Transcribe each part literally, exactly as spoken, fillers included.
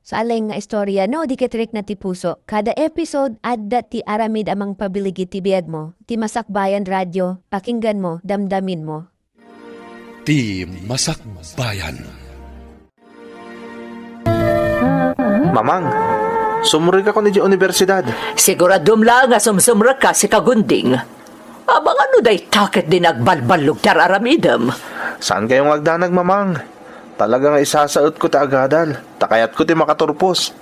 Sa alay nga istorya no di ket rikna ti puso. Kada episode, adda ti aramid a mangpabilig iti biagmo. Ti Masakbayan Radio, pakingganmo, damdaminmo. Ti Masakbayan. Mamang, sumrekakon idiay universidad. Siguradom laeng a sumsumrekka, sika Gunding. Amangan no dayta ket di nagbalballog ti ar-aramidem. Saankayo nga agdanag, Mamang. Talaga nga isasaetko ti agadal, ta kayatko ti makaturpos.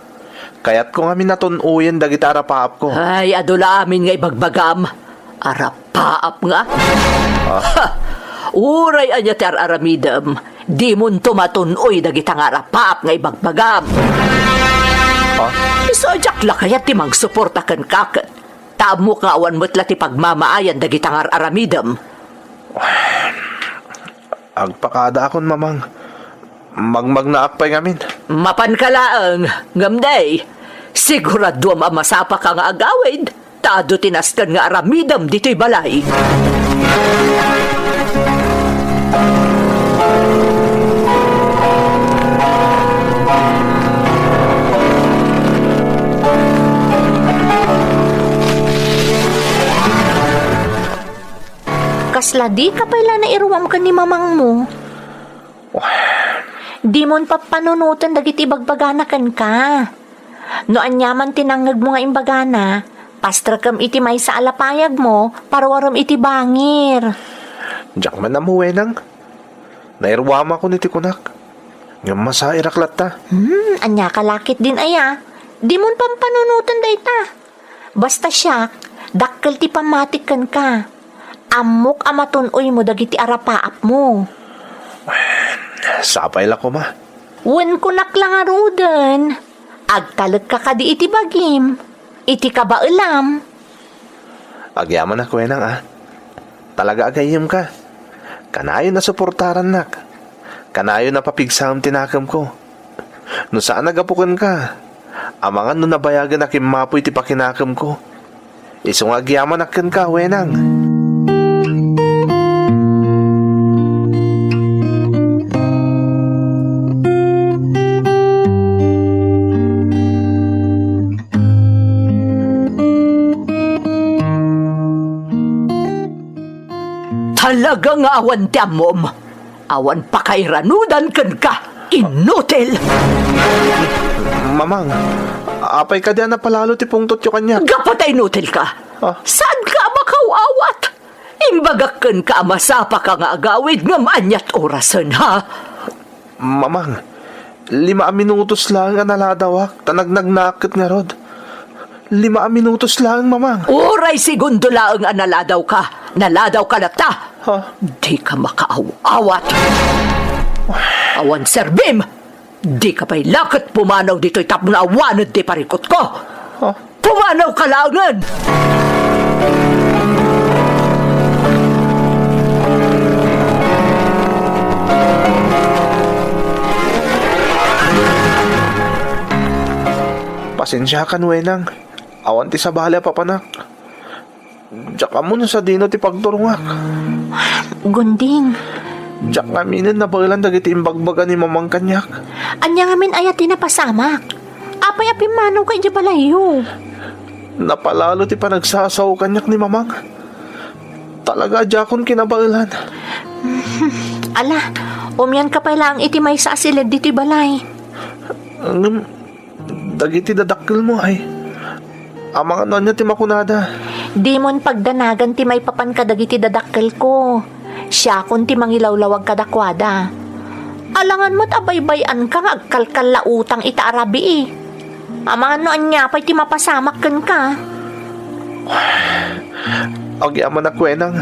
Kayatko ngamin a tun-oyen dagiti arapaapko. Ay, adu la amin nga ibagbagam. Arapaap nga? Ah. Ha! Uray ania ti ar-aramidem, dimonto matun-oy dagita nga arapaap nga ibagbagam. Ah? Isu a diak la kayat ti mangsuporta kenka ket. Ta ammok nga awan met la ti pagmamaayan dagita nga ar-aramidem. Agpakadaakon, Mamang. Magmagnaak pay ngamin. Mapanka laeng, ngem day, siguraduam a masapaka nga agawid, ta adu ti nasken nga aramidem ditoy balay. Kasla dika pay la nairuam ken ni mamangmo. Dimon pampanunoten dagiti ibagbagana kenka. No aniaman ti nangngegmo nga imbagana, pastrekem iti maysa a lapayagmo, paruarem iti bangir. Diak man ammo, wenang. Nairuamakon iti kunak. Ngem masairak latta. Hmm, ania ka lakit din aya? Dimon pampanunoten dayta. Basta siak, dakkel ti pammatik kenka. Ammok a matun-oymo dagiti arapaapmo. Sapay la koma. Wen kunak la ngaruden, agtalekka kadi iti bagim, iti kabaelam. Agyamanak wenang a. Talaga agayyemka. Kanayon a suportarannak. Kanayon a papigsaem ti nakemko. No saan a gapu kenka, amangan no nabayagen a kimmapoy ti pakinakemko. Isu nga agyamanak kenka, wenang. Talaga nga awan ti ammom. Awan pakairanudan kenka. Inutil! Mamang, apay kadi a napalalo ti pungtotyo kaniak? Gapu ta inutil ka. Ah. Saanka a makaw-awat? Imbagak kenka a masapaka nga agawid ngem aniat orasen, ha? Mamang, lima a minutos laeng a naladawak, ta nagnagnaak ket ngarud. Lima a minutos laeng, Mamang. Uray segundo laeng a naladawka. Naladawka latta. Ha? Dika makaaw-awat. Awan serbim. Dika pay la ket pumanaw ditoy tapno awaned ti parikutko. Ha? Pumanawka laengen! Pasensiakan, wenang. Awan ti sabali a papanak. Diak ammo no sadino ti pagturongak. Gunding. Diak ngaminen nabaelan dagiti imbagbaga ni Mamang kaniak. Ania ngamin aya ti napasamak? Apay a pimmanawka idiay balayyo? Napalalo ti panagsasao kaniak ni Mamang. Talaga a diakon kinabaelan. Ala, umianka pay laeng iti maysa a siled ditoy balay. Ngem, dagiti dadakkelmo ay, amangan no ania ti makunada. Dimon pagdanagan ti maipapan kadagiti dadakkelko. Siakon ti mangilawlawag kadakuada. Alangan met a baybay-anka nga agkalkallautang ita a rabii. Amangan no ania pay ti mapasamak kenka. Agyamanak wenang.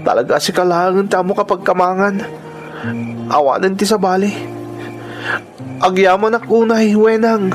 Talaga a sika laengen ti ammok a pagkamangan. Awanen ti sabali. Agyamanak unay, wenang.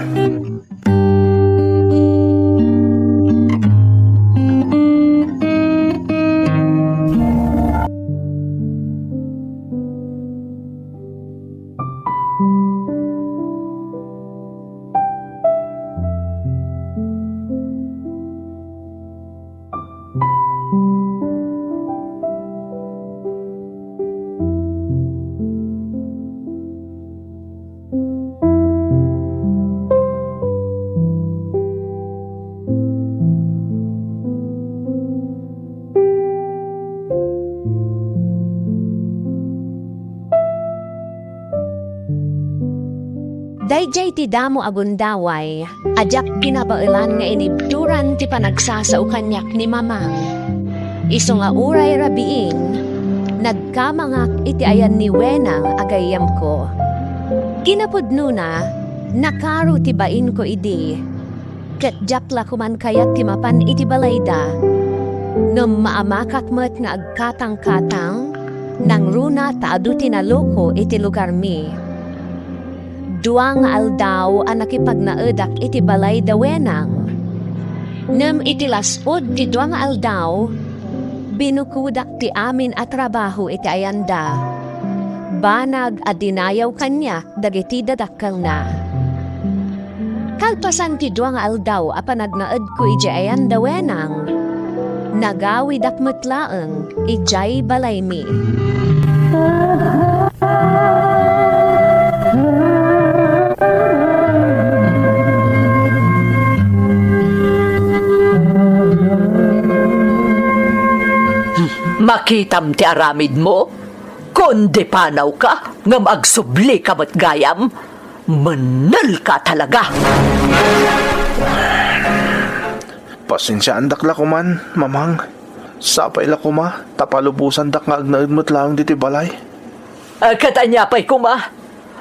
Daydiay ti damo a gundaway a diak kinabaelan nga inibturan ti panagsasao kaniak ni Mamang. Isu nga uray rabiin, nagkamangak iti ayan ni Wenang a gayyemko. Kinapudnona, nakaro ti bainko idi, ket diak la koman kayat ti mapan iti balayda. Ngem maamakak met nga agkatangkatang, nangruna ta adu ti naloko iti lugarmi. Dua nga aldaw a nakipagnaedak iti balay da Wenang. Ngem iti las-ud ti dua nga aldaw, binukodak ti amin a trabaho iti ayanda. Banag a dinayaw kaniak dagiti dadakkelna. Kalpasan ti dua nga aldaw a panagnaedko idiay ayanda Wenang, nagawidak met laeng idiay balaymi. Makitam ti aramidmo? Kundi panawka, ngem agsublika met gayam, mennelka talaga. Pasensiaandak la koman, Mamang. Sapay la koma, ta palubosandak nga agnaed met laeng ditoy balay. Eh, ket ania pay koma?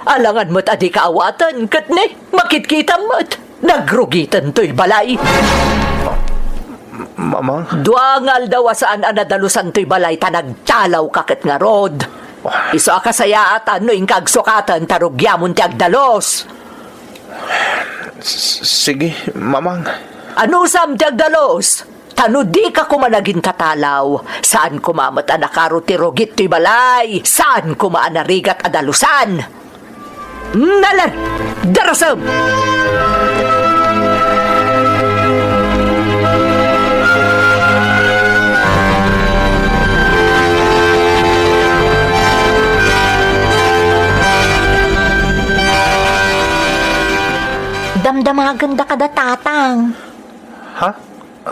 Alangan met a dika awaten, ket ni, makitkitam met. Nagrugiten toy balay. Mamang? Dua nga aldaw a saan a nadalusan toy balay ta nagtalawka ket ngarud. Isu a kasayaatan no inka agsukaten ta rugiamon ti agdalus. S-, sige, Mamang. Anusam ti agdalus? Ta no dika koma nagintatalaw, saan koma met a nakaro ti rugit toy balay, saan koma a narigat a dalusan. Nalan! Darasem! Damdamagen da kada tatang. Ha?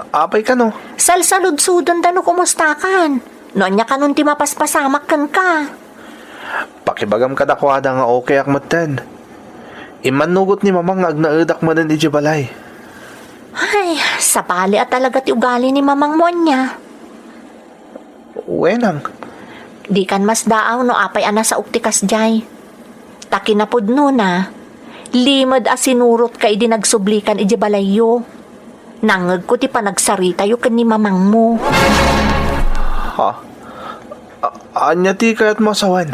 Apay kano? Salsaludsodenda no kumustakan. No ania kanon ti mapaspasamak kenka. Pakibagam kadakuada nga okayak metten. Immannugot ni Mamang nga agnaedak manen idiay balay. Ay, sabali a talaga ti ugali ni Mamang mo ania. Wenang. Dikan masdaaw no apay a nasaok ti kasdiay. Ta kinapudnona, limed a sinurotka idi nagsublikan idiay balayyo. Nangngegko ti panagsaritayo ken ni Mamangmo. Ha? A-, ania ti kayatmo a sawen?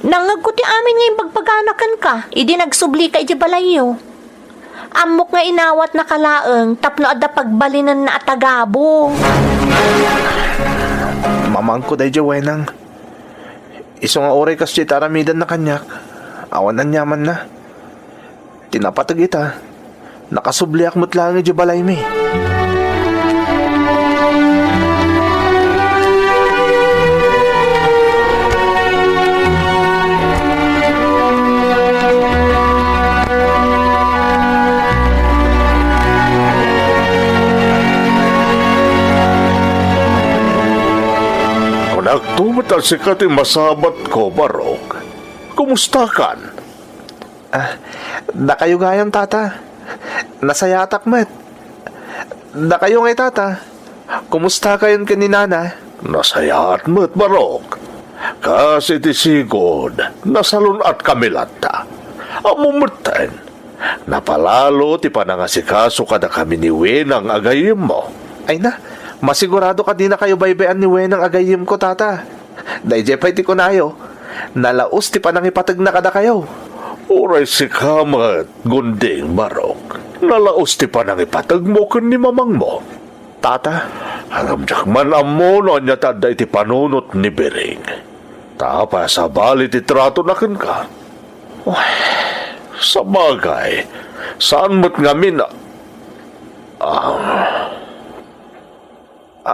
Nangngegko ti amin nga imbagbaganaka kenka idi nagsublika idiay balayyo. Ammok nga inawatnaka laeng tapno adda pagbalinenna a tagabu. Mamangko daydiay, Wenang. Isu nga uray kasdiay ti aramidenna kaniak, awan aniamanna. Ti napateg ita, nakasubliak met laeng idiay balaymi. Kunakto met a sika ti masabatko, Barok. Kumustakan? Ah, dakayo gayam, Tata. Nasayaatak met. Dakayo ngay, Tata. Kumustakayon ken ni Nana? Nasayaat met, Barok. Kas iti sigud, nasalun-atkami latta. Ammom metten, napalalo ti panangasikaso kadakami ni Wenang a gayyemmo. Ay na, masigurado a dinakayo baybay-an ni Wenang a gayyemko, Tata. Daydiay pay ti kunayo, nalaus ti panangipategna kadakayo. Uray sika met, Gunding, Barok, nalaus ti panangipategmo ken ni mamangmo. Tata? Ngem diak man ammo no ania ti adda iti panunot ni Biring. Ta apay a sabali ti tratona kenka? Uy, sabagay, saan met ngamin a, ah,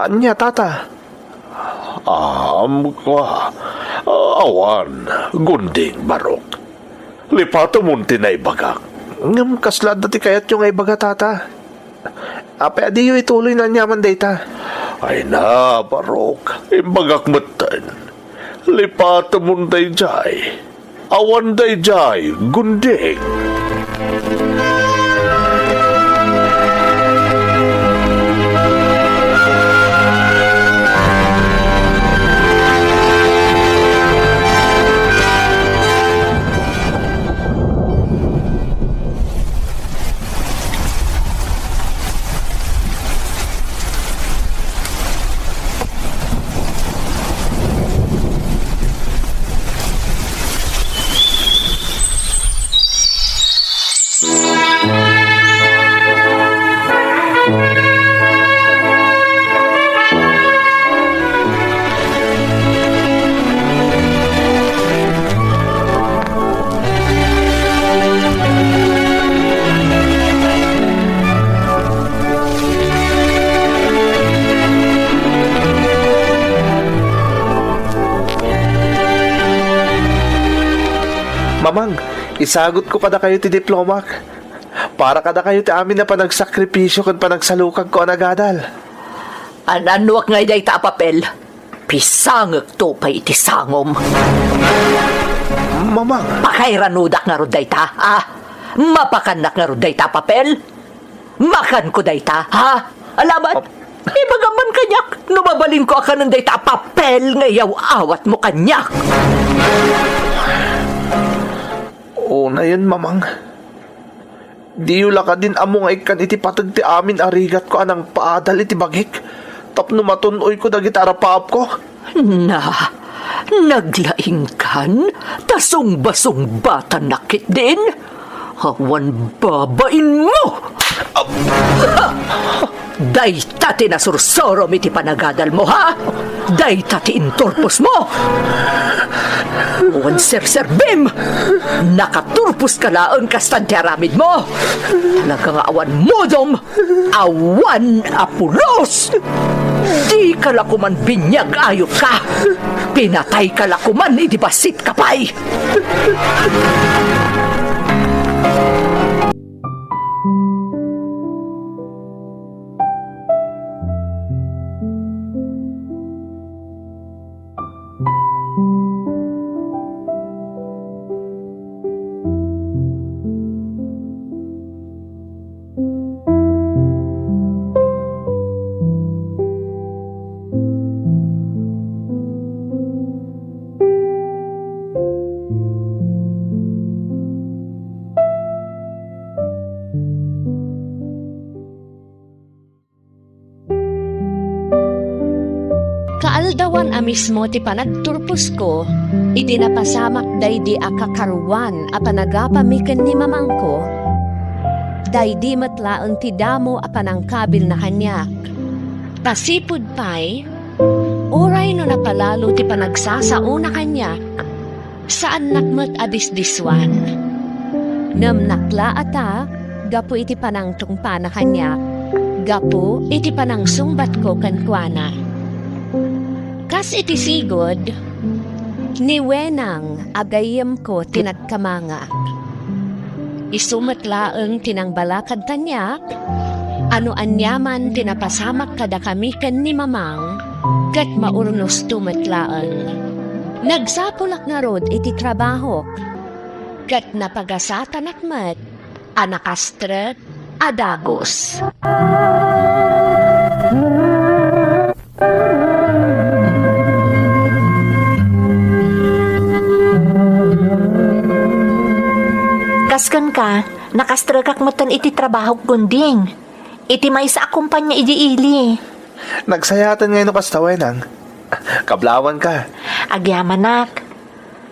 Ania, Tata? Ah, ammoka. Awan, Gunding, Barok. Lipatemon ti naibagak. Ngem kasla adda ti kayatyo nga ibaga, Tata. Apay a diyo ituloy no aniaman dayta? Ay na, Barok. Imbagak metten. Lipatemon daydiay. Awan daydiay, Gunding. Mamang, isagutko kadakayo ti diplomak. Para kadakayo ti amin a panagsakripisio ken panagsalukagko a nagadal. An-annuak ngay dayta a papel? Pisangekto pay iti sangom. Mamang! Pakairanudak ngarud dayta, a? Mapakannak ngarud dayta a papel? Makanko dayta, ha? Alabat, ap- ibagam man kaniak no mabalinko a kanen dayta a papel nga iyaw-awatmo kaniak. Unayen, Mamang. Diyo la kadin ammo nga ikkan iti pateg ti amin a rigatko a nangpaadal iti bagik tapno matun-oyko dagiti arapaapko? Na, naglaingkan, ta sungba-sungbatannak ketdin? Awan babainmo! Dayta ti nasursurom iti panagadalmo, ha? Dayta ti inturposmo? Awan serserbim! Nakaturposka laeng kastan ti aramidmo! Talaga nga awan modom! Awan a pulos! Dika la koman biniag, ayupka! Pinatayka la koman idi bassitka pay! Kaaldawan a mismo ti panagturposko, idi napasamak daydi a kakaruan a panagapami ken ni mamangko, daydi met laeng ti damo a panangkabilna kaniak. Pasipud pay, uray no napalalo ti panagsasaona kaniak, saannak met a disdissuan. Ngem naklaatak gapu iti panangtungpana kaniak, gapu iti panangsungbatko kenkuana. Kas iti sigud, ni Wenang a gayyemko ti nagkamangak. Isu met laeng ti nangbalakad kaniak a no aniaman ti napasamak kadakami ken ni Mamang, ket maurnosto met laeng. Nagsapulak ngarud iti trabahok, ket napagasatanak met a nakastrek a dagus. Kas kenka, nakastrekak metten iti trabahok, Gunding. Iti maysa a kompania idi ili. Nagsayaat ngay no kasta, Wenang. Kablawanka. Agyamanak.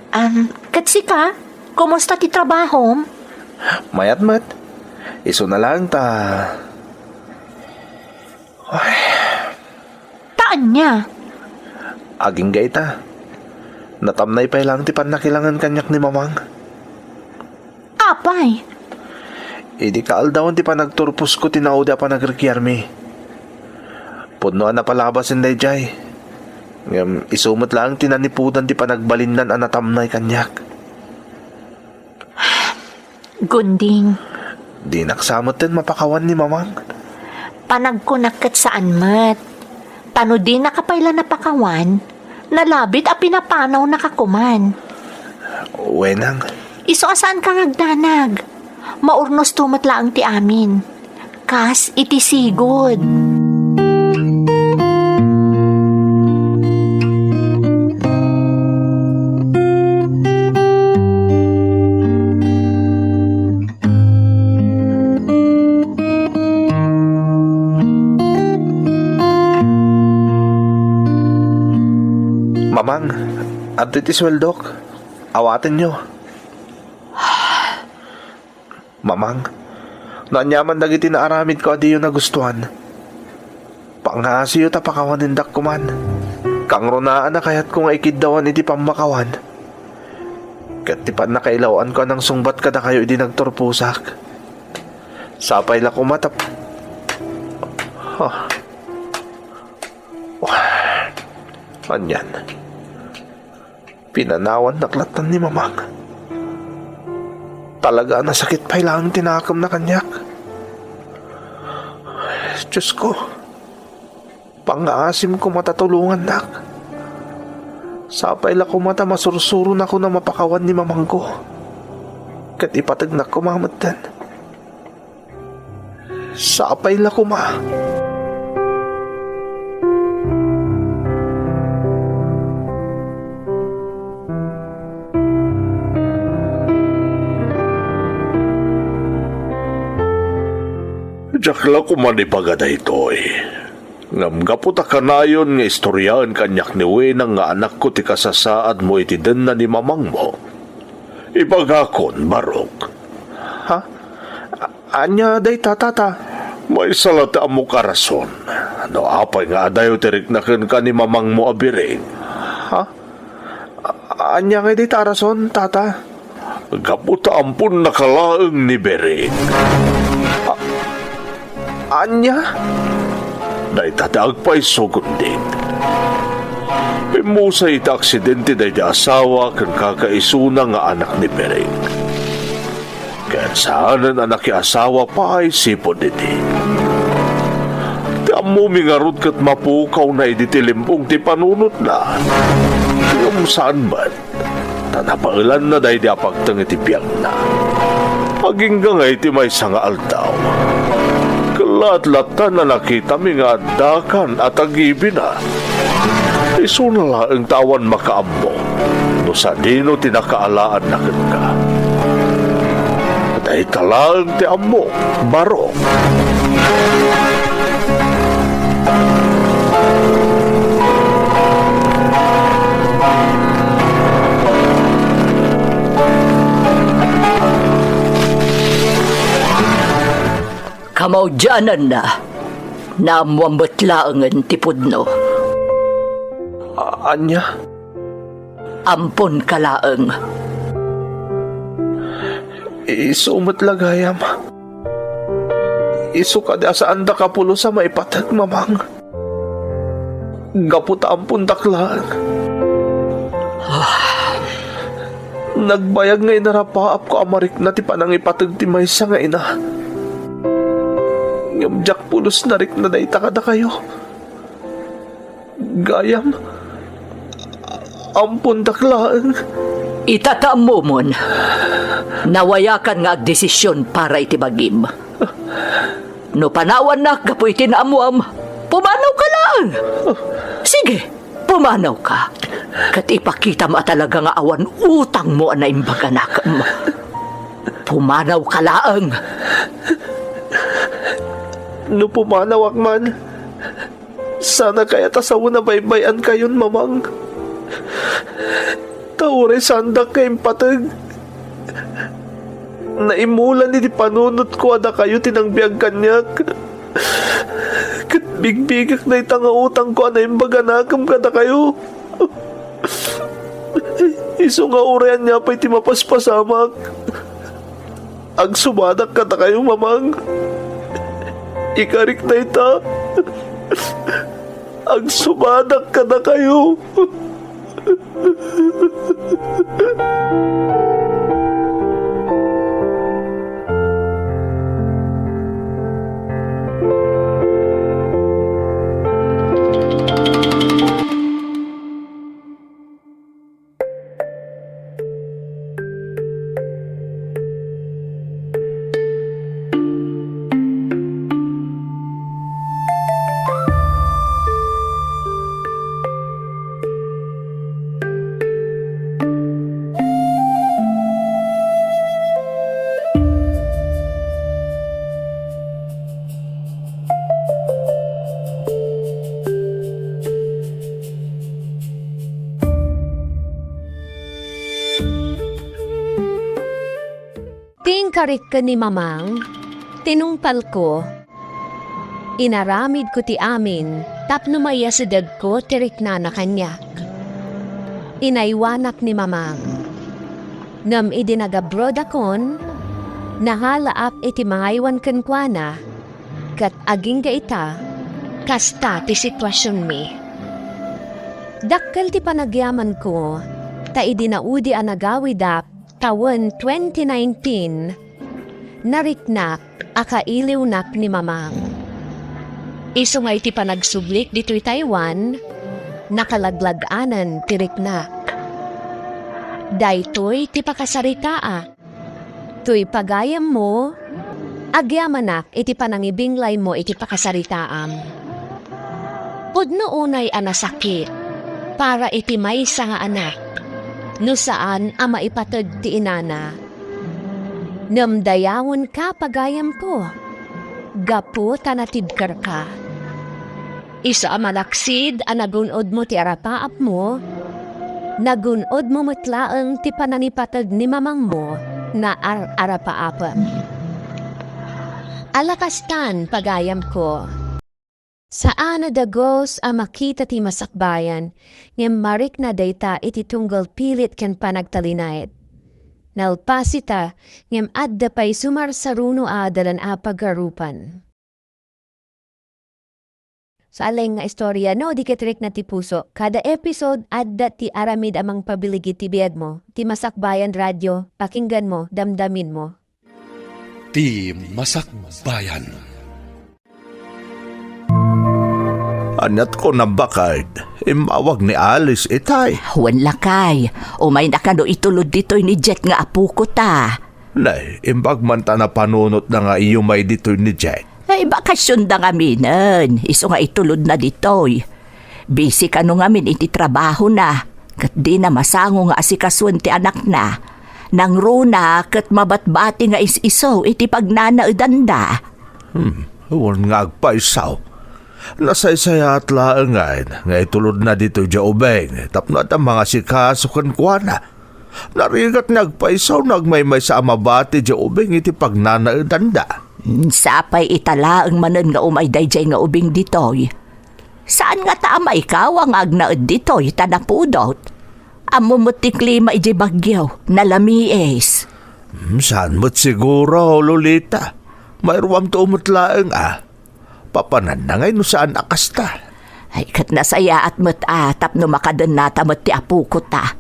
Am, ket sika, kumusta ti trabahom? Mayat met. Isuna laeng ta. Ay. Ta ania? Agingga ita. Natamnay pay laeng ti pannakilangen kaniak ni Mamang. Apay? Idi kaaldawan ti panagturposko ti naudi a panagrikiarmi. Pudno a napalabasen daydiay. Ngem isu met laeng ti nanipudan ti panagbalinnan a natamnay kaniak. Gunding. Dinak sa metten mapakawan ni Mamang. Panagkunak ket saan met. Ta no dinaka pay la napakawan, nalabit a pinapanawnaka koman. Wenang. Isu a saanka nga agdanag. Maurnosto met laeng ti amin. Kas iti sigud. Mamang, adtoy ti sueldok. Awatenyo. Mamang, no aniaman dagiti naaramidko a diyo nagustuan, pangaasiyo ta pakawanendak koman. Kangrunaan a kayatko nga ikiddawan iti pammakawan. Ket ti pannakailaw-anko a nangsungbat kadakayo idi nagturposak. Sapay la koma ta p-, ah. Anian? Pinanawannak lattan ni Mamang. Talaga a nasakit pay laeng ti nakemna kaniak. Diosko, pangngaasim koma ta tulongannak. Sapay la koma ta masursuronakon a mapakawan ni mamangko. Ket ipategnak koma metten. Sapay la koma. Diak la koma ibaga daytoy. Ngem gapu ta kanayon nga istoriaen kaniak ni Wenang nga anakko ti kasasaadmo iti denna ni mamangmo, ibagakon, Barok. Ha? A-, ania dayta, Tata? Maysa la ti ammok a rason no apay nga adayo ti rikna kenka ni mamangmo a Biring. Ha? A-, ania ngay dayta a rason, Tata? Gapu ta amponnaka laeng ni Biring. A-, ania? Dayta ti agpayso, Gunding. Pimmusay iti aksidente daydi asawa ken kakaisuna nga anak ni Biring. Ket saanen a nakiasawa pay sipud idi. Ti ammomi ngarud ket mapukawna idi ti limbong ti panunotna. Ngem saan met, ta nabaelanna daydi a pagteng iti biagna. Agingga nga iti maysa nga aldaw, kellaat lattan a nakitami nga addakan a tagibina. Isuna laeng ta awan makaammo no sadino ti nakaalaanna kenka. Dayta laeng ti ammok, Barok. Kamaudiananna, naammoam met laengen ti pudno. A-, ania? Amponka laeng. Isu met la gayam. Isu kadi a saandak a pulos a maipateg, Mamang. Gapu ta ampondak laeng. Nagbayag nga inarapaapko a marikna ti panangipateg ti maysa nga ina. Ngem diak pulos narikna dayta kadakayo. Gayam, ampondak laeng. Ita ta ammomon, nawayakan nga agdesisyon para iti bagim. No panawannak gapu iti naammoam, pumanawka laeng. Sige, pumanawka. Ket ipakitam a talaga nga awan utangmo a naimbag a nakem. Pumanawka laeng. No pumanawak man, sana kayat a sawen a baybay-ankayon, Mamang. Ta uray saandak nga impateg, naimulan iti panunotko a dakayo ti nangbiag kaniak. Ket bigbigak dayta nga utangko a naimbag a nakem kadakayo. Isu nga uray ania pay ti mapaspasamak, agsubadak kadakayo, Mamang. Ikarik dayta. Agsubadak kadakayo. Sumipsiprik ken ni Mamang, tinungpalko. Inaramidko ti amin tapno maiyasidegko ti riknana kaniak. Inaywanak ni Mamang. Ngem idi nag-abroadakon, nahalaak iti mangaywan kenkuana, ket agingga ita, kasta ti situasionmi. Dakkel ti panagyamanko, ta idi naudi a nagawidak, tawen twenty nineteen, nariknak a kailiwnak ni Mamang. Isu nga iti panagsublik ditoy Taiwan, nakalaglag-anan ti riknak. Daytoy ti pakasaritaa. Toy pagayammo, agyamanak iti panangibinglaymo iti pakasaritaam. Pudno unay a nasakit para iti maysa nga anak no saan a maipated ti inana. Ngem dayawenka, pagayamko, gapu ta natibkerka. Isu a malaksid a nagun-odmo ti arapaapmo, nagun-odmo met laeng ti panangipateg ni mamangmo nga ar-arapaapem. Ala kastan, pagayamko. Saan a dagus a makita ti masakbayan, ngem marikna dayta iti tunggal pilit ken panagtalinaed. Nalpasita, ngem adda pay sumarsaruno a adalan a pagarupan. Sa alay nga istorya, no, di ket rikna ti puso. Kada episode, adda ti aramid a mangpabilig iti biagmo. Ti Masakbayan Radio, pakingganmo, damdaminmo. Ti Masakbayan. Aniat ko, Nabakard? Immawag ni Alice itay. Wen lakay, umayna kano itulod ditoy ni Jet nga apoko ta. Nay, imbag man ta napanunotna nga iyumay ditoy ni Jet. Ay, bakasionda ngaminen, isu nga itulodna ditoy. Busy kano ngamin iti trabahona, ket dina masango nga asikasuen ti anakna. Nangruna ket mabatbati nga is-isu iti pagnanaedanda. Hmm, wen nga agpayso. Nasaysayaat laengen nga itulodna ditoy diay ubing tapno adda mangasikaso kenkuana. Narigat nga agpayso no agmaymaysa a mabati diay ubing iti pagnanaedanda. Sapay ita laeng manen nga umay daydiay nga ubing ditoy. Saan ngata a maikawang nga agnaed ditoy ta napudot? Ammo met ti klima idiay Baguio, nalamiis. Hmm, saan met siguro, Lolita? Mairuamto met laeng a. Papananna ngay no saan a kasta. Ay, ket nasayaat met a tapno makadennata met ti apoko ta.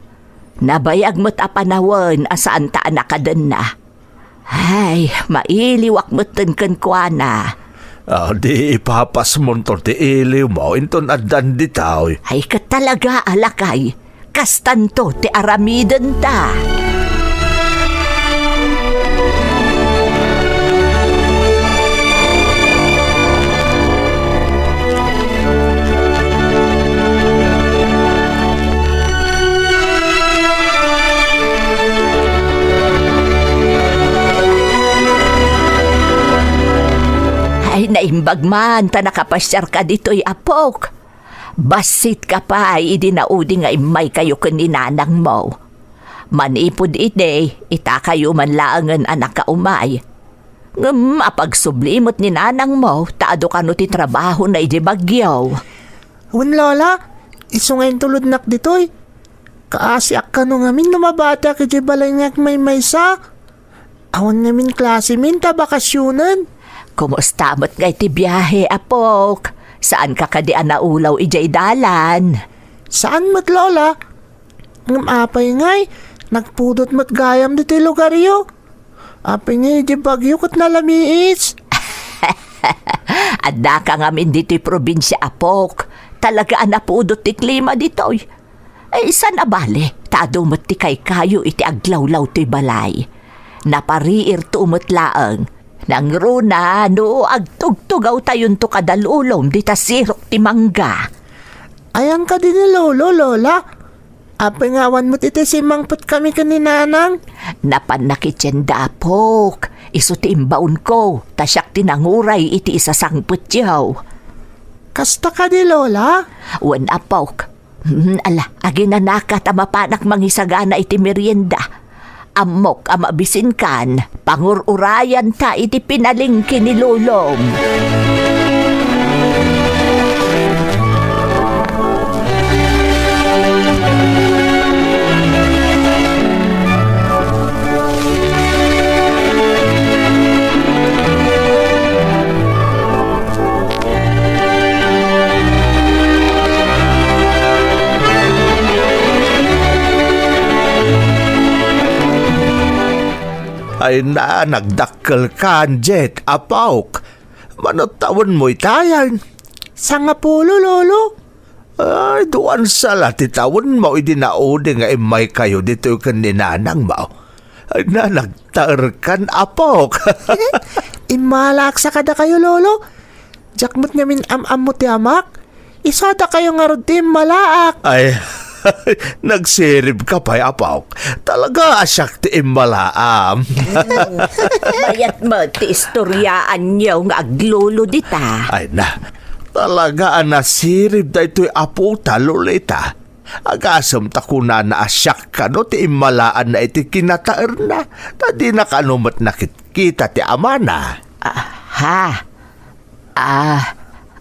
Nabayag met a panawen a saanta a nakadenna. Ay, mailiwak metten kenkuana. Ah, di ipapasmonto ti iliwmo inton addan ditoy. Ay, ket talaga a lakay. Kastanto ti aramidenta. Ay, naimbag man ta nakapasiarka ditoy, apok. Bassitka pay idi naudi nga immaykayo ken ni nanangmo. Manipud idi, itakayo man laengen a nakaumay. Ngem apagsubli met ni nanangmo ta adu kano ti trabahona idiay Baguio. Wen, Lola, isu nga intulodnak ditoy. Kaasiak kano ngamin no mabatiak idiay balay nga agmaymaysa. Awan ngamin klasemin ta bakasionen. Kumusta met ngay ti biahe, apok? Saanka kadi a naulaw idiay dalan? Saan met, Lola. Ngem apay ngay, nagpudot met gayam ditoy lugaryo. Apay ngay idiay Baguio ket nalamiis? Addaka ngamin ditoy probinsia, apok. Talaga a napudot ti klima ditoy. Ay, saan a bale, ta adu met ti kaykayo iti aglawlaw toy balay. Napariirto met laeng. Nangruna no agtugtugawtayonto kada lulom dita sirok ti mangga. Ayan kadi ni Lolo, Lola? Apay nga awan met iti simmangpetkami ken ni Nanang? Napannak iti tienda, apok. Isu ti imbaonko, ta siak ti nanguray iti isasangpetyo. Kasta kadi, Lola? Wen, apok. Hmm, ala, aginanaka ta mapanak mangisagana iti merienda. Ammok a mabisinkan. Pangur-urayanta iti pinalengke ni Lolom. Ay na, nagdakkelkan, Jet, apok. Mano tawenmo itayan? Sangapulo, Lolo. Ay, duan sala ti tawenmo idi naudi nga immaykayo ditoy ken ni nanangmo. Ay na, nagtaerkan, apok. Immalaaksa kadakayo, Lolo. Diak met ngamin am-ammo ti amak. Isu a dakayo ngarud ti immalaak. Ay, nagsirib ka pay, apok. Talaga a siak ti immalaam. Mayat met ti istoryaanyo nga aglolo dita. Ay na, talaga a nasirib daytoy aputa, Lolita. Agasem ta kunana a siak kano ti immalaanna iti kinataerna, ta dina kano met nakitkita ti amana. Aha. Ah,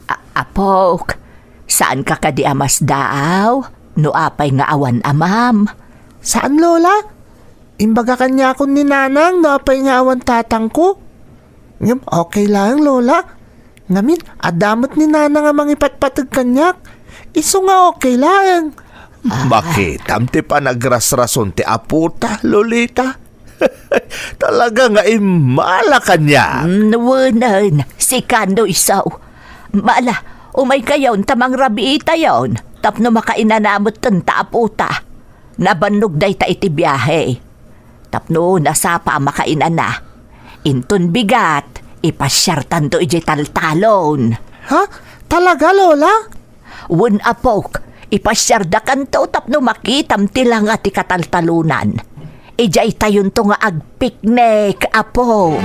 a-, apok, saanka kadi a masdaaw no apay nga awan amam? Saan, Lola. Imbaga kaniakon ni Nanang no apay nga awan tatangko. Ngem okay laeng, Lola. Ngamin, adda met ni Nanang a mangipatpateg kaniak. Isu nga okay laeng. Ah. Makitam ti panagrasrason ti apota, Lolita. Talaga nga immala kaniak. Mm, wenen, sika no isu. Mala, umaykayon ta mangrabiitayon tapno makainana metten ta apota. Nabannog dayta iti biahe. Tapno nasapa a makainana. Inton bigat, ipasiartanto idiay taltalon. Ha? Talaga, Lola? Wen, apok, ipasiardakanto tapno makitam ti langa ti kataltalonan. Idiay tayonto nga agpiknik, apok.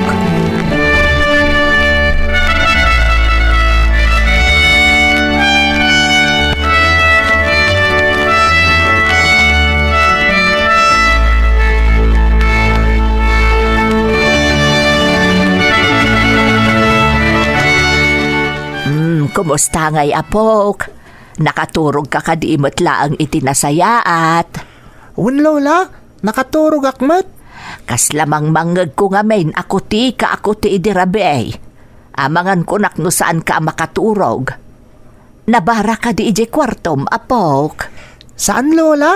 Hmm, kumusta ngay, apok? Nakaturogka kadi met laeng iti nasayaat? Wen, Lola, nakaturogak met. Kasla mangmangngegko ngamin a kutika a kuti idi rabii. Amangan kunak no saanka a makaturog. Nabara kadi idiay kuartom, apok? Saan, Lola.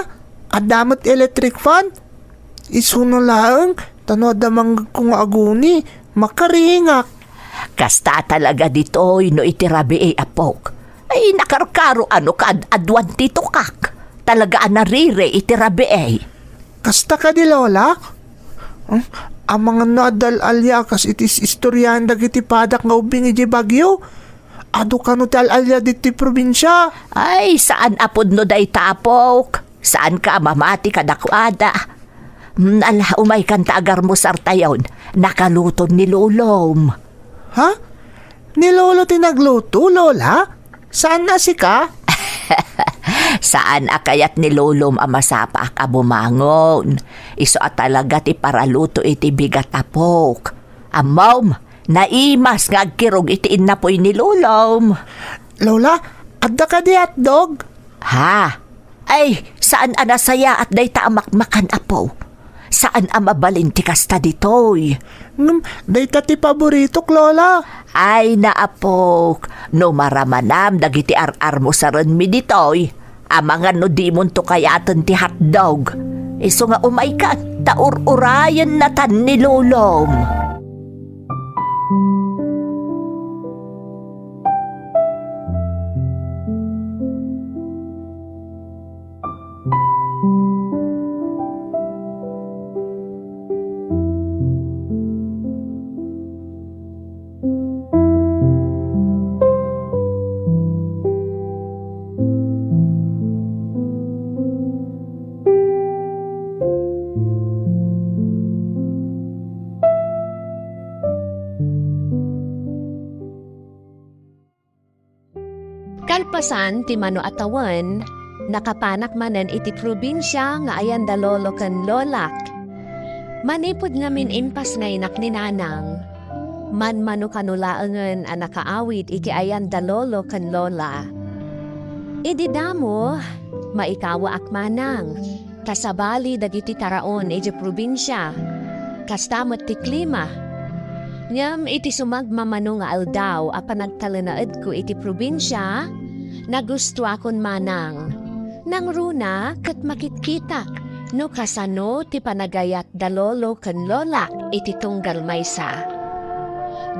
Adda met electric fan. Isuna laeng, ta no adda manggegko nga aguni, makaringak. Kasta talaga ditoy no iti rabii, apok. Ay, nakarkaro a no kaad-aduan ti tukak. Talaga a nariri iti rabii. Kasta kadi, Lola? Hmm? Amangan no adda al-alia a kas iti is-istoriaan dagiti padak nga ubbing idiay Baguio? Adu kano ti al-alia ditoy probinsia? Ay, saan a pudno dayta, apok. Saanka a mamati kadakuada. Hmm, ala, umaykan ta agarmusartayon. Nakaluton ni Lolom. Ha? Ni Lolo ti nagluto, Lola? Saan a sika? Saan a kayat ni Lolom a masapaak a bumangon. Isu a talaga ti paraluto iti bigat, apok. Ammom, naimas nga agkirog iti innapoy ni Lolom. Lola, adda kadi hotdog? Ha? Ay, saan a nasayaat dayta a makmakan, apo. Saan a mabalin ti kasta ditoy. Ngem, dayta ti paboritok, Lola. Ay, naapok, no maramanam dagiti ar-armusarenmi ditoy, amangan no dimonto kayaten ti hotdog. Isu nga umaykan, ta ur-urayennatan ni Lolom. Kalpasan ti mano a tawen, nakapanak manen iti probinsia nga ayan da lolo ken lolak. Manipud ngamin impas nga inak ni Nanang, manmano kano laengen a nakaawid iti ayan da Lolo ken Lola. Idi damo, maikawaak manang, ta sabali dagiti taraon iti probinsia. Kasta met ti klima. Ngem iti sumagmamano nga aldaw a panagtalinaedko iti probinsia, nagustuakon manang. Nangruna ket makitkitak no kasano ti panagayat da Lolo ken Lola iti tunggal maysa.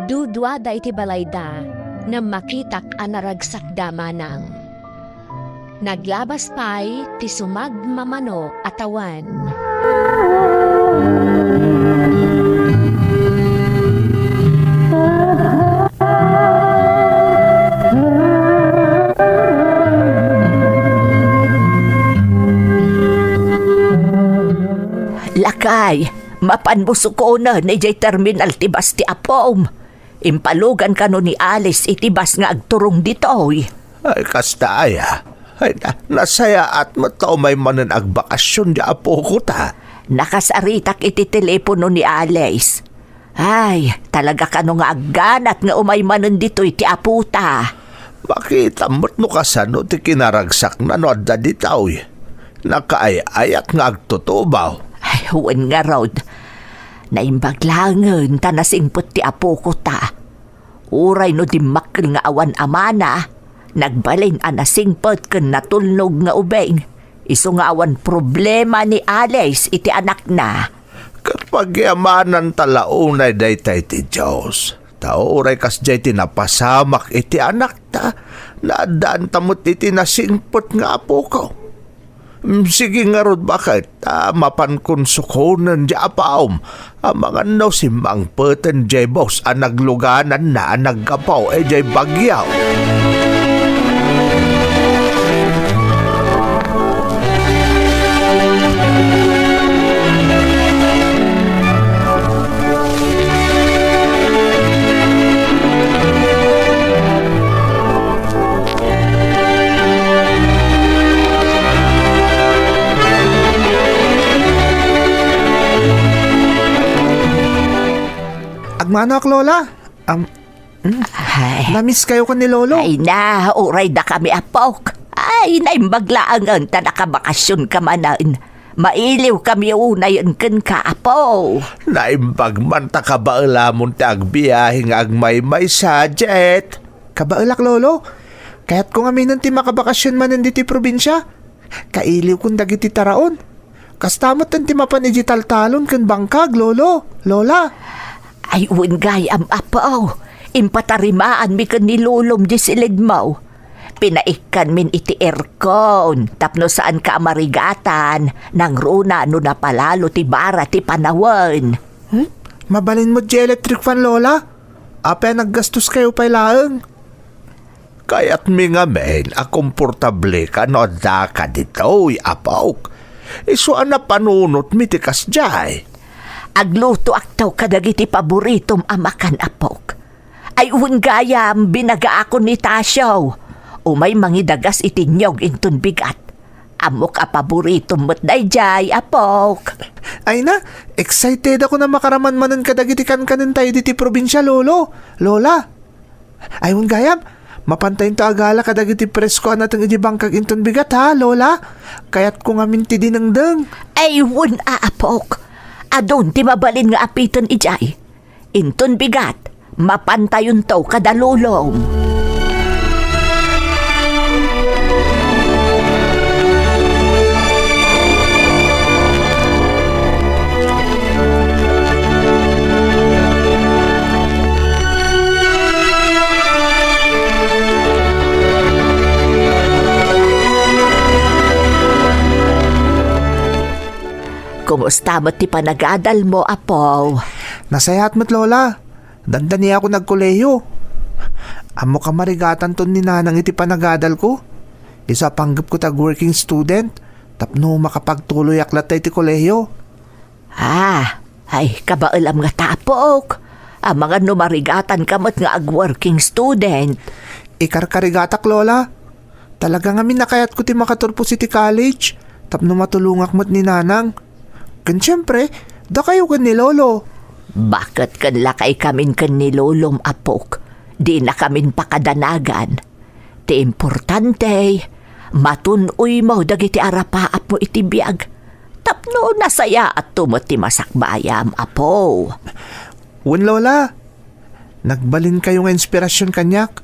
Duduada iti balayda, ngem makitak a naragsakda manang. Naglabas pay ti sumagmamano a tawen. Lakay, mapanmo sukonen idiay terminal ti bus ti apom. Impalugan kano ni Alice iti bus nga agturong ditoy. Ay, kasta aya. Ay, na, nasayaat met ta umay manen agbakasyon di apoko ta. Nakasaritak iti telepono ni Alice. Ay, talaga kano nga agganat nga umay manen ditoy ti apo ta. Makitam met no kasano ti kinaragsakna no adda ditoy. Nakaay-ayat nga agtutubaw. Ay, wen ngarud. Naimbag laengen ta nasingpet ti apoko ta. Uray no dimmakkel nga awan amana, nagbalin a nasingpet ken natulnog nga ubing. Isu nga awan problema ni Alice iti anakna. Ket pagyamanan ta la unay daytay ti Dios. Ta uray kasdiay ti napasamak iti anakta, naaddaan ta met iti nasingpet nga apoko. Mm, sige ngarud, baket ta mapankon sukonen diay apaom, amangan no simmangpeten diay bus a naglugananna a naggapu idiay bagyo. Agmanoak, Lola. Am, hmm? Ay. Namiss kayo ken ni Lolo. Ay na, uray dakami, apok. Ay, naimbag laengen ta nakabakasyon ka manen. Mailiw kami unayen kenka, apo. Naimbag man ta kabaelamon ti agbiahe nga agmaymaysa, Jet. Kabaelak, Lolo. Kayatko ngaminen ti makabakasyon manen ditoy probinsia. Kailiwkon dagiti taraon. Kasta met ti mapan idiay taltalon ken bangkag, Lolo, Lola. Ay, wen gayam, apo. Impatarimaanmi ken ni Lolom diay silidmo. Pinaikkanmin iti aircon tapno saanka a marigatan, nangruna no napalalo ti bara ti panawen. Hmm? Mabalin met diay electric fan, Lola? Apay a naggastoskayo pay laeng? Kayatmi ngamin a komportableka no addaka ditoy, apok. Isu a napanunotmi ti kasdiay. Aglutoakto kadagiti paboritom a makan, apok. Ay, wen gayam, binagaakon ni Tasio. Umay mangidagas iti niyog inton bigat. Ammok a paboritom met daydiay, apok. Ay na, excited ako a makaraman manen kadagiti kankanentayo ditoy probinsia, Lolo, Lola. Ay, wen gayam, mapantayonto a gala kadagiti presko a nateng idiay bangkag inton bigat, ha, Lola? Kayatko ngamin ti dinengdeng. Ay, wen a, apok. Adun ti mabalin nga apiten idiay. Inton bigat, mapantayonto kada Lolom. Kumusta met ti panagadalmo, apo? Nasayaat met, Lola. Dandaniakon agkolehiyo. Ammok a marigatanton ni Nanang iti panagadalko. Isu a panggepko ti ag-working student tapno makapagtuloyak latta iti kolehiyo. Ah, ay, kabaelam ngata, apok. Amangan no marigatanka met nga ag-working student. Ikarkarigatak, Lola. Talaga ngamin a kayatko ti makaturpos iti college tapno matulongak met ni Nanang. Ken siempre, Dakayo ken ni Lolo. Baket ken lakaykamin ken ni Lolom, apok, dinakamin pakadanagan. Ti importante, matun-oymo dagiti arapaapmo iti biag. Tapno nasayaatto met ti masakbayam, apo. Wen, Lola, nagbalinkayo nga inspirasyon kaniak.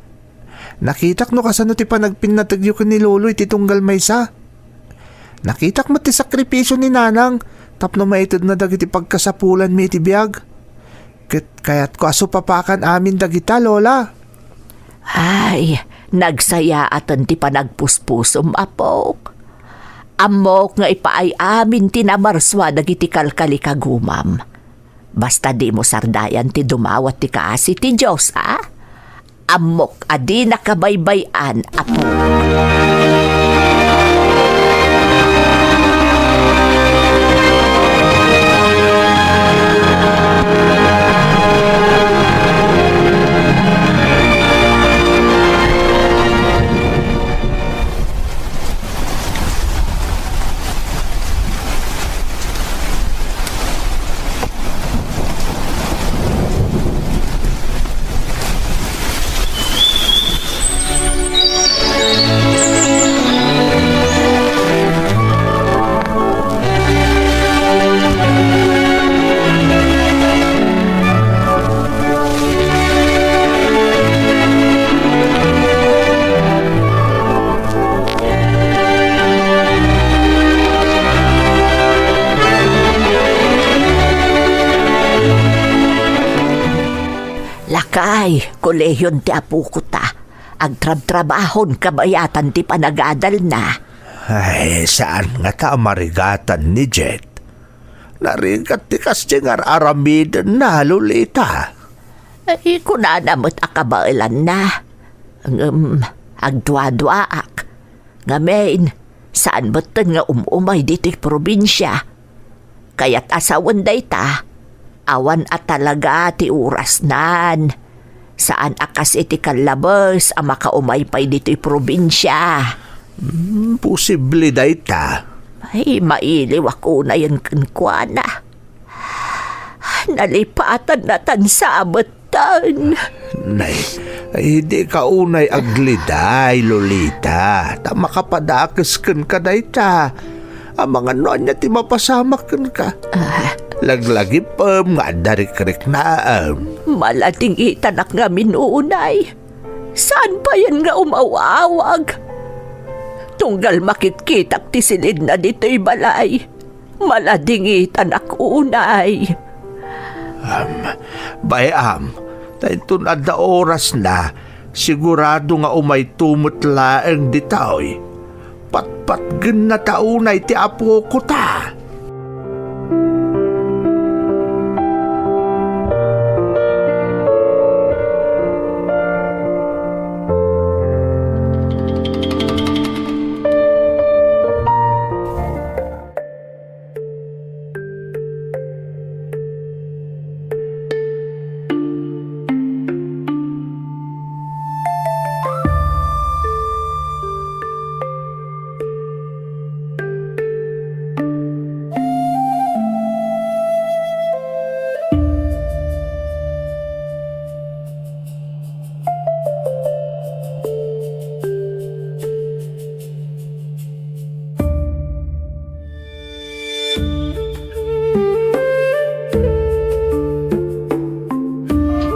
Nakitak no kasano ti panagpinnategyo ken ni Lolo iti tunggal maysa. Nakitak met ti sakripisio ni Nanang tapno maitedna dagiti pagkasapulanmi iti biag. Ket kayatko a supapakan amin dagita, Lola. Ay, nagsayaaten ti panagpuspusom, apok. Ammok nga ipaay amin ti namarsua dagiti kalkalikagumam. Basta dimo sardayan ti dumawat ti kaasi ti Dios, a? Ammok a dinaka baybay-an, apo. Lakay, kolehion ti apokota. Agtrabtrabahon kabayatan ti panagadalna. Ay, saan ngata a marigatan ni Jet? Narigat ti kas ti ngar-aramidenna, Lolita. Ay, kunana met a kabaelanna. Ngem, agduaduaak. Ngamin, saan metten nga um-umay ditoy probinsia. Kayat a sawen dayta, awan a talaga ti orasnan. Saan a kas iti kallabes a makaumay pay ditoy probinsia. Hmm, posible dayta. Ay, mailiwak unayen kenkuana. Nalipatanna tan sabet. Tan. Nay, ay, dika unay agliday, Lolita, ta makapadakes kenka dayta. Amangan no ania ti mapasamak kenka. Ah. Laglagipem nga adda rikriknaem. Maladingitanak ngamin unay. Saan payen nga umaw-awag? Tunggal makitkitak ti silidna ditoy balay. Maladingitanak unay. Am, bay-am, ta inton adda orasna, sigurado nga umayto met laeng ditoy. Patpatgennata unay ti apokota.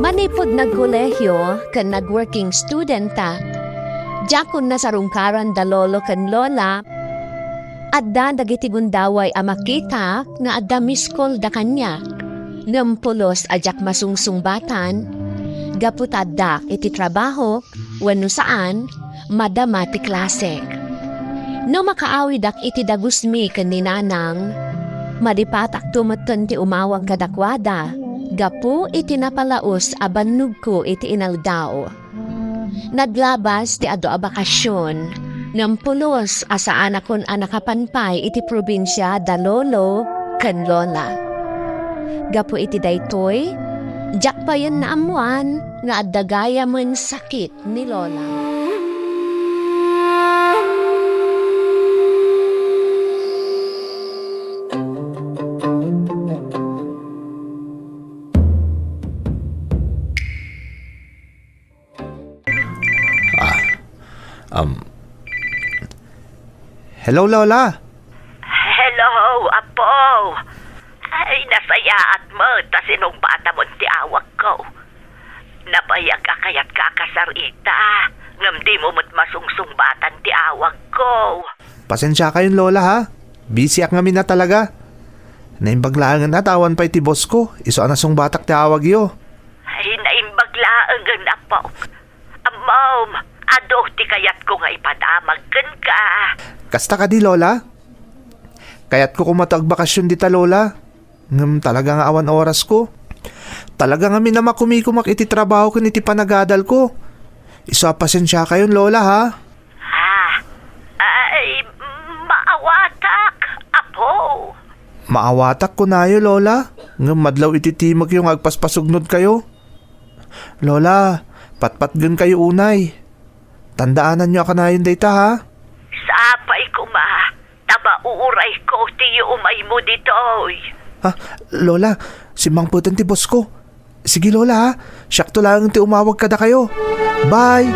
Manipud nagkolehiyo ken nag-working studenta, diakon nasarungkaran da lolo ken lola, adda dagiti gundaway a makita nga adda miss call da kaniak. Ngem pulos a diak masungsungbatan, gapu ta addak iti trabaho, wenno saan, madama ti klase. No makaawidak iti dagusmi ken ni Nanang, malipatakto metten ti umawag kadakuada gapu iti napalaus a bannogko iti inaldaw. Naglabas ti adu a bakasion, ngem pulos a saanakon a nakapan pay iti probinsia da lolo ken lola. Gapu iti daytoy, diak payen naammoan nga adda gayamen sakit ni Lola. Um, hello, Lola! Hello, Apo! Ay, nasayaat met ta sinungbatamon ti awagko. Nabayag a kayatka a kasarita, ngem dimo met masungsungbatan ti awagko. Pasensiakayon, Lola, ha? Busyak ngamin a talaga. Naimbag laengen a ta awan pay ti boss ko, isu a nasungbatak ti awagyo. Ay, naimbag laengen, Apo. Ammom, adu ti kayatko nga ipadamag kenka. Kasta kadi, Lola? Kayatko koma ti agbakasyon dita, Lola. Ngem talaga nga awan orasko. Talaga ngamin a makumikumak iti trabaho ken iti panagadalko. Isu a pasensiakayon, Lola, ha? Ah, ay, maawatak, Apo. Maawatak kunayo, Lola, ngem madlaw iti timekyo nga agpaspasugnodkayo. Lola, patpatgenkayo unay. Tandaananyo a kanayon dayta, ha? Sapay koma, ta maurayko ti yumaymo ditoy. Ha? Lola, simmangpeten ti boss ko. Sige, Lola, ha? Siakto laeng ti umawag kadakayo. Bye!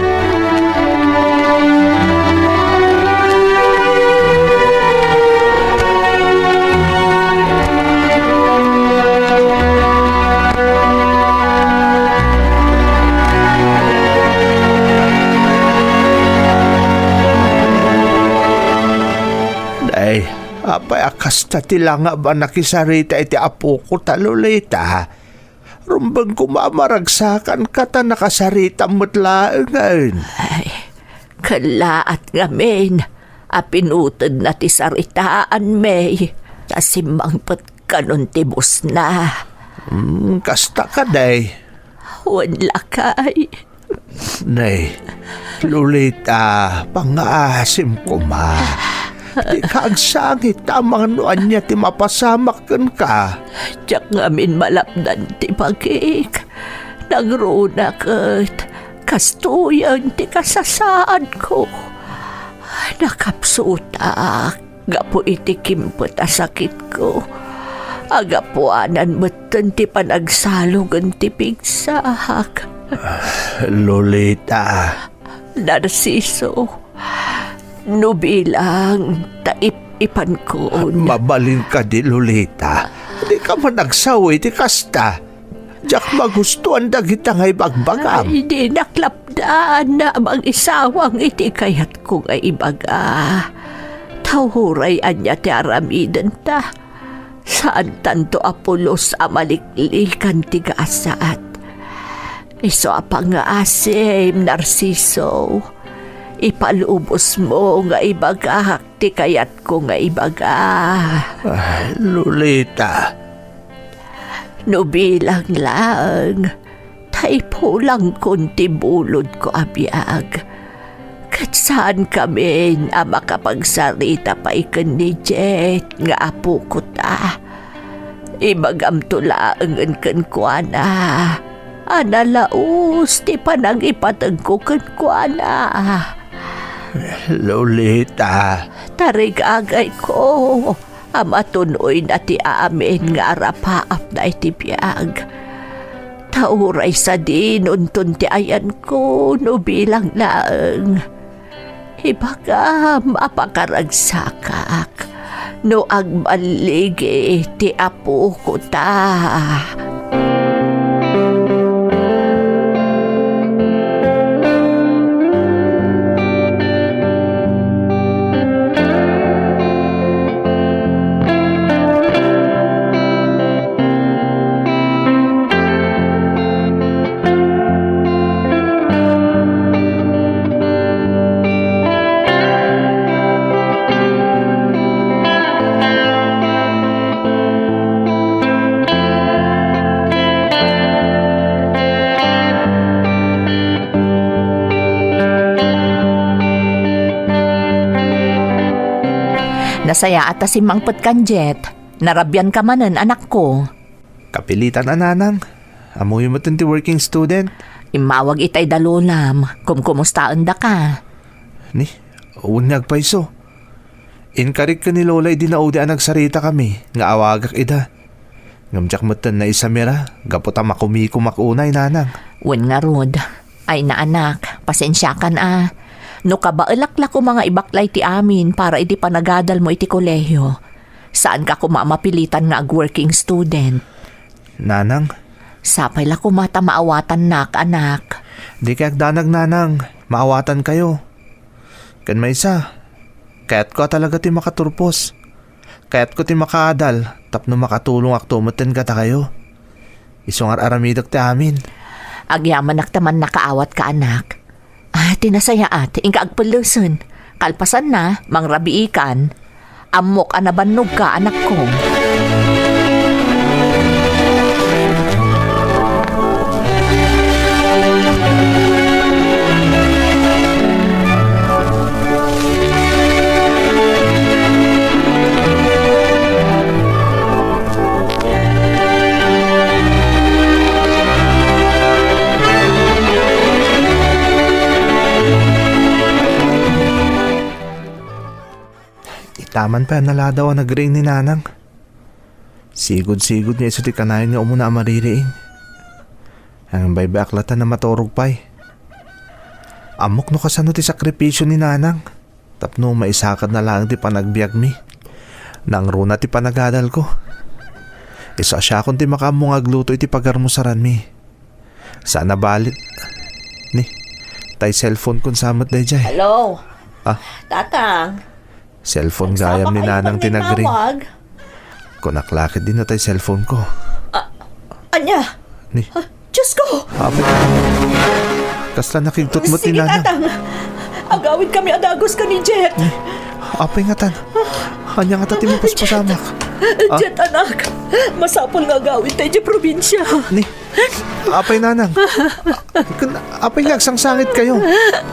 Nay, apay a kasta ti langab a nakisarita iti apoko ta, Lolita? Rumbeng koma a maragsakanka ta nakasaritam met laengen. Ay, kellaat ngamin a pinutedna ti saritaan, May, ta simmangpet kanon ti busna. Hmm, kasta kadi? Wen lakay. Nay, Lolita, pangngaasim koma. Dika agsangit ta amangan no ania ti mapasamak kenka. Diak ngamin malapdan ti bagik. Nangruna ket kastoyen ti kasasaadko. Nakapsutak gapu iti kimpet a sakitko. Agapuanan metten ti panagsalogen ti pigsak. Lolita. Narciso, no bilang ta ip-ipankon. Mabalin kadi, Lolita. Dika man agsaw iti kasta. Diak magustuan dagita nga ibagbagam. Ay, dinak lapdan a mangisawang iti kayatko nga ibaga. Ta uray ania ti aramidenta, saantanto a pulos a maliklikan ti gasat. Isu a pangngaasim, Narciso, ipalubosmo nga ibagak ti kayatko nga ibaga. Ay, Lolita. No bilang laeng, ta ipulangkon ti bulodko a biag. Ket saankamin a makapagsarita pay ken ni Jet nga apoko ta. Ibagamto laengen kenkuana a nalaus ti panangipategko kenkuana. Lolita. Tarigagayko a matunoyna ti amin nga arapaapna iti biag. Ta uray sadinonton ti ayanko no bilang laeng. Ibagam a pakaragsakak no agballigi ti apoko ta. Nasayaat a simmangpet kan Jet. Narabianka manen, anakko. Kapilitan a, nanang. Ammoyo metten ti working student. Immawag itay da lolam. Kumkumustaendaka? Ni, wen nga agpayso. Inkarik ken ni Lola idi naudi a nagsaritakami nga awagak ida. Ngem diak metten naisamira gapu ta makumikumak unay, nanang. Wen ngarud. Ay, naanak, pasensiakan a. No kabaelak la koma nga ibaklay ti amin para iti panagadalmo iti kolehio, saanka koma a mapilitan nga ag-working student. Nanang? Sapay la koma ta maawatannak, anak. Dikay agdanag, Nanang. Maawatankayo. Ken maysa, kayatko a talaga ti makaturpos. Kayatko ti makaadal tapno makatulongakto metten kadakayo. Isu nga ar-aramidek ti amin. Agyamanak ta mannakaawatka, anak. Ah, ti nasayaat, inka agpellesen. Kalpasanna, mangrabiikan. Ammok a nabannogka, anakko. Itaman pay a naladaw a nagriing ni Nanang. Sigud-sigud nga isu ti kanayon nga umuna a maririing. Ngem baybay-ak latta a maturog pay. Ammok no kasano ti sakripisio ni Nanang tapno maisakadna laeng ti panagbiagmi. Nangruna ti panagadalko. Isu a siakon ti makaammo nga agluto iti pagarmusaranmi. Saan a bali. Ni, tay cellphone kon sa met daydiay. Hello? Ah? Tatang. Cellphone gayam ni Nanang ti nagring. Kunak la ketdi no tay cellphone ko. Ah, ania? Ni. Ah, Diyos ko! Apay. Kasla nakigtutmot ni Nanang. Tatang. Agawidkami a dagus ken ni Jet. Ni. Apay ngatan. Ania ngata ti mapaspasamak? Jet, anak. Masapul nga agawidta idiay probinsia. Ni. Apay, Nanang. Ken apay nga agsangsangitkayo?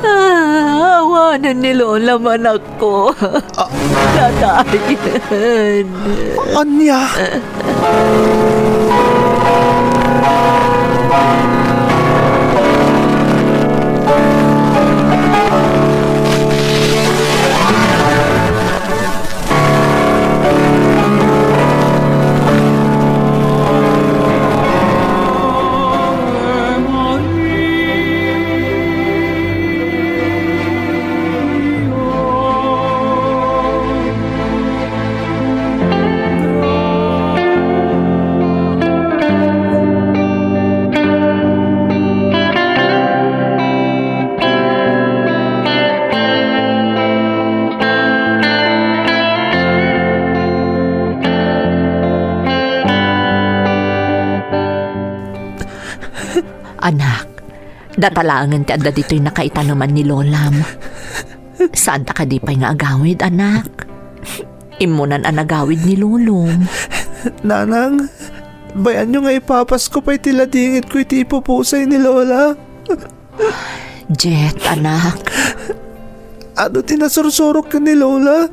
Ah, awanen ni Lola, anakko. Ah. Datayen. Ania? Anak, data laengen ti adda ditoy nakaitaneman ni Lolam. Saanta kadi pay nga agawid, anak? Immunan a nagawid ni Lolom. Nanang, bay-anyo nga ipapasko pay ti ladingitko iti ipupusay ni Lola. Jet, anak. Adu ti nasursurok ken ni Lola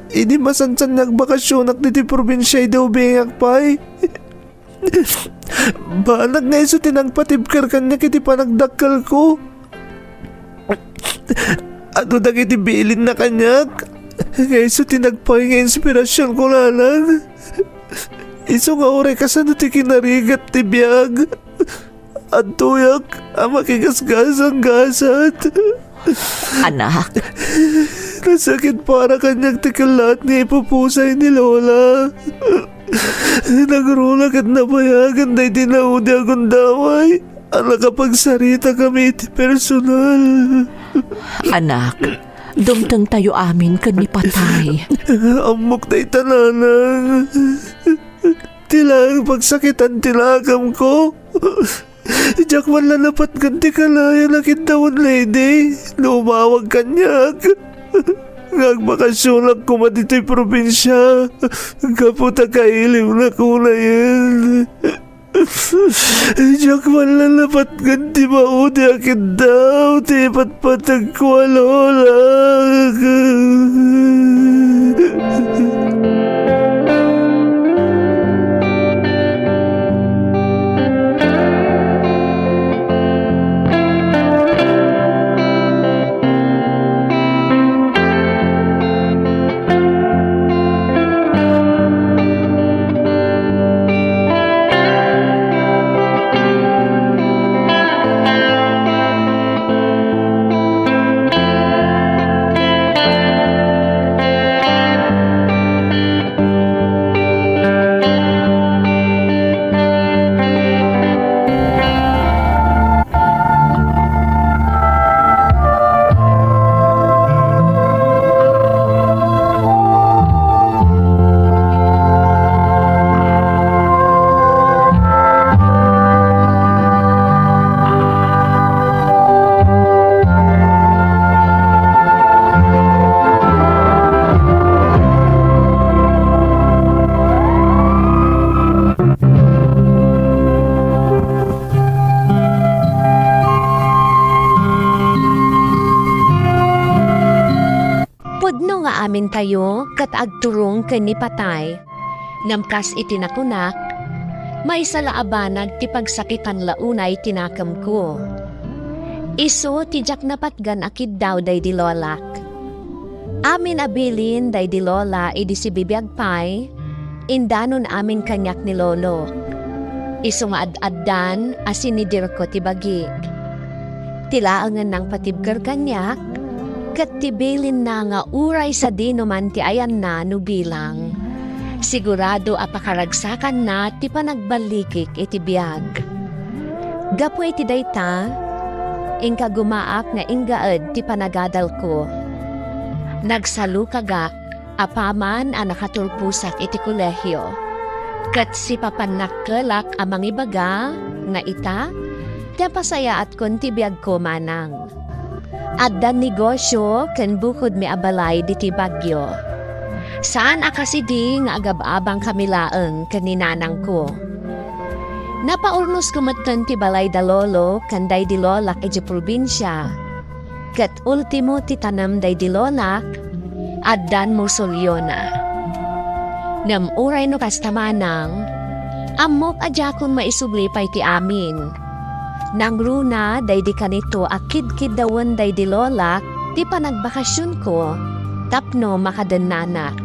idi masansan nga agbakasionak ditoy probinsia idi ubingak pay. Banag nga isu ti nangpatibker kaniak iti panagdakkelko. Adu dagiti bilinna kaniak nga isu ti nagpaay nga inspirasionko, Nanang. Isu nga uray kasano ti kinarigat ti biag, adtoyak a makigasgasanggasat. Anak. Nasakit para kaniak ti kellaat nga ipupusay ni Lola. Nagruna ket nabayagan daydi naudi a gundaway a nakapagsaritakami iti personal. Anak, dumtengtayo amin ken ni patay. Ammok dayta, Nanang. Ti laeng pagsakitan ti nakamko. Diak man la napatgan ti kanayon a kiddawen, Lady, no umawag kaniak nga agbakasionak koma ditoy probinsia gapu ta kailiwnak unayen. Diak man la napatgan ti maudi a kiddaw ti ipatpateg ko a Lola. Amin tayo ket agturong ken ni patay. Ngem kas iti nakunak, maysa la a banag ti pagsakitan la unay ti nakemko. Isu ti diak napatgan a kiddaw daydi lolak. Amin a bilin daydi lola idi sibibiag pay, indanon amin kaniak ni lolo. Isu nga ad-addan a sinidirko ti bagik. Ti laengen nangpatibker kaniak, ket ti bilinna nga uray sadinoman ti ayanna no bilang, sigurado a pakaragsakanna ti panagballigik iti biag. Gapu iti dayta, inkagumaak nga inggaed ti panagadalko. Nagsalukagak apaman a nakaturposak iti kolehio. Ket sipapannakkelak a mangibaga nga ita, ti apasayaatkon ti biagko manang. Addan negosio ken bukodmi a balay ditoy Baguio. Saan a kasidi nga agab-abangkami laeng ken ni nanangko. Napaurnosko metten ti balay da lolo ken daydi lolak idiay probinsia. Ket ultimo ti tanem daydi lolak, addan musulyona. Ngem uray no kasta manang, ammok a diakon maisubli pay ti amin. Nangruna daydi kanito a kidkiddawen daydi lolak ti panagbakasionko tapno makadennanak.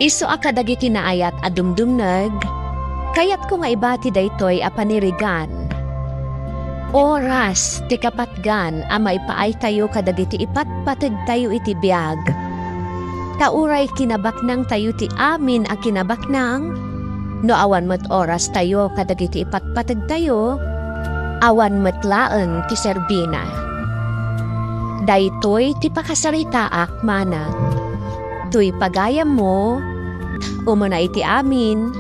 Isu a kadagiti naayat a dumdumneg, kayatko nga ibati daytoy a panirigan. Oras ti kapatgan a maipaaytayo kadagiti ipatpategtayo iti biag. Ta uray kinabaknangtayo ti amin a kinabaknang, no awan met orastayo kadagiti ipatpategtayo, awan met laeng ti serbina. Daytoy ti pakasaritaak manang. Toy pagayammo, umuna iti amin,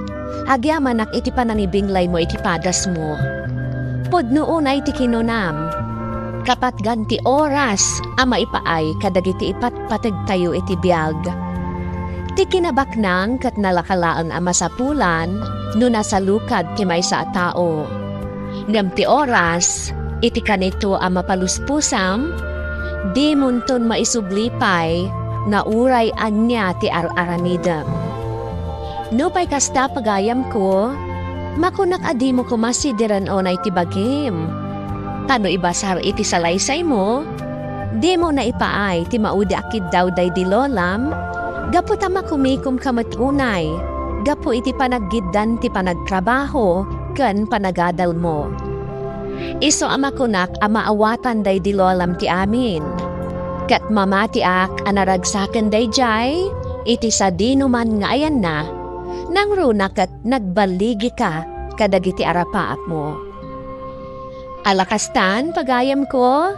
agyamanak iti panangibinglaymo iti padasmo. Pudno unay ti kinunam, kapatgan ti oras a maipaay kadagiti ipatpategtayo iti biag. Ti kinabaknang ket nalaka laeng a masapulan no nasalukad ti maysa a tao. Ngem ti oras, iti kanito a mapaluspusam, dimonton maisubli pay nga uray ania ti ar-aramidem. Nupay kasta, pagayamko, makunak a dimo koma sidiren unay ti bagim. Ta no ibasar iti salaysaymo, dimo naipaay ti maudi a kiddaw daydi lolam, gapu ta makumikomka met unay gapu iti panaggiddan ti panagtrabaho ken panagadalmo. Isu a makunak a maawatan daydi lolam ti amin. Ket mamatiak a naragsaken daydiay iti sadinoman nga ayanna, nangruna ket nagballigika kadagiti arapaapmo. Ala kastan, pagayamko,